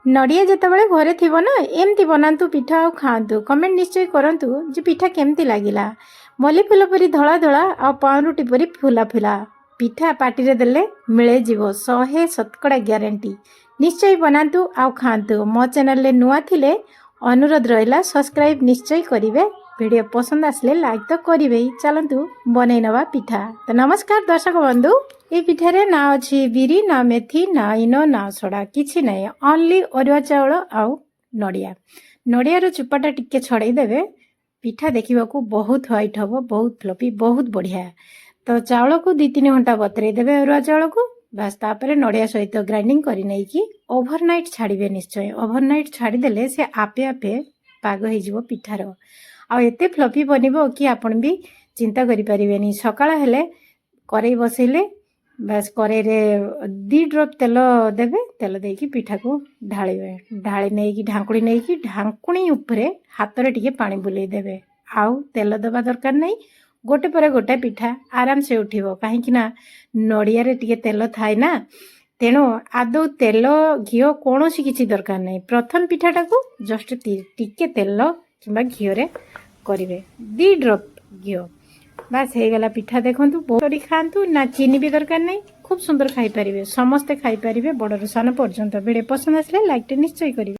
ନଡ଼ିଆ ଯେତେବେଳେ ଘରେ ଥିବ ନା, ଏମିତି ବନାନ୍ତୁ ପିଠା ଆଉ ଖାଆନ୍ତୁ। କମେଣ୍ଟ ନିଶ୍ଚୟ କରନ୍ତୁ ଯେ ପିଠା କେମିତି ଲାଗିଲା। ମଲ୍ଲି ଫୁଲ ପରି ଧଳା ଧଳା ଆଉ ପାଉଁରୁଟି ପରି ଫୁଲା ଫୁଲା ପିଠା, ପାଟିରେ ଦେଲେ ମିଳେଇଯିବ, 100 ଶତକଡ଼ା ଗ୍ୟାରେଣ୍ଟି। ନିଶ୍ଚୟ ବନାନ୍ତୁ ଆଉ ଖାଆନ୍ତୁ। ମୋ ଚ୍ୟାନେଲରେ ନୂଆ ଥିଲେ ଅନୁରୋଧ ରହିଲା, ସବସ୍କ୍ରାଇବ୍ ନିଶ୍ଚୟ କରିବେ। ଭିଡ଼ିଓ ପସନ୍ଦ ଆସିଲେ ଲାଇକ୍ ତ କରିବେ ହିଁ। ଚାଲନ୍ତୁ ବନେଇ ନେବା ପିଠା। ତ ନମସ୍କାର ଦର୍ଶକ ବନ୍ଧୁ। ଏଇ ପିଠାରେ ନା ଅଛି ବିରି, ନା ମେଥି, ନା ଇନୋ, ନା ସୋଡ଼ା, କିଛି ନାହିଁ। ଅନଲି ଅରୁଆ ଚାଉଳ ଆଉ ନଡ଼ିଆ। ନଡ଼ିଆର ଚୋପାଟା ଟିକେ ଛଡ଼େଇ ଦେବେ, ପିଠା ଦେଖିବାକୁ ବହୁତ ହ୍ୱାଇଟ୍ ହେବ, ବହୁତ ଫ୍ଲଫି, ବହୁତ ବଢ଼ିଆ। ତ ଚାଉଳକୁ 2-3 ଘଣ୍ଟା ବତୁରେଇ ଦେବେ, ଅରୁଆ ଚାଉଳକୁ। ବାସ୍, ତାପରେ ନଡ଼ିଆ ସହିତ ଗ୍ରାଇଣ୍ଡିଙ୍ଗ କରି ନେଇକି ଓଭରନାଇଟ୍ ଛାଡ଼ିବେ ନିଶ୍ଚୟ। ଓଭରନାଇଟ୍ ଛାଡ଼ିଦେଲେ ସେ ଆପେ ଆପେ ପାଗ ହେଇଯିବ ପିଠାର, ଆଉ ଏତେ ଫ୍ଲଫି ବନିବ କି ଆପଣ ବି ଚିନ୍ତା କରିପାରିବେନି। ସକାଳ ହେଲେ କରେଇ ବସେଇଲେ, ବାସ୍, କରେଇରେ 2 ଡ୍ରପ୍ ତେଲ ଦେବେ। ତେଲ ଦେଇକି ପିଠାକୁ ଢାଳିବେ। ଢାଳି ନେଇକି, ଢାଙ୍କୁଣି ନେଇକି, ଢାଙ୍କୁଣି ଉପରେ ହାତରେ ଟିକେ ପାଣି ବୁଲେଇ ଦେବେ। ଆଉ ତେଲ ଦେବା ଦରକାର ନାହିଁ। ଗୋଟେ ପରେ ଗୋଟେ ପିଠା ଆରାମସେ ଉଠିବ, କାହିଁକି ନା ନଡ଼ିଆରେ ଟିକେ ତେଲ ଥାଏ ନା। ତେଣୁ ଆଦୌ ତେଲ, ଘିଅ କୌଣସି କିଛି ଦରକାର ନାହିଁ। ପ୍ରଥମ ପିଠାଟାକୁ ଜଷ୍ଟ ଟିକେ ତେଲ କିମ୍ବା ଘିଅରେ କରିବେ, 2 ଡ୍ରପ୍ ଘିଅ, ବାସ୍, ହେଇଗଲା ପିଠା। ଦେଖନ୍ତୁ, ବହୁତ କରି ଖାଆନ୍ତୁ ନା, ଚିନି ବି ଦରକାର ନାହିଁ। ଖୁବ୍ ସୁନ୍ଦର ଖାଇପାରିବେ, ସମସ୍ତେ ଖାଇପାରିବେ, ବଡ଼ରୁ ସାନ ପର୍ଯ୍ୟନ୍ତ। ଭିଡ଼ିଓ ପସନ୍ଦ ଆସିଲେ ଲାଇକ୍ଟେ ନିଶ୍ଚୟ କରିବେ।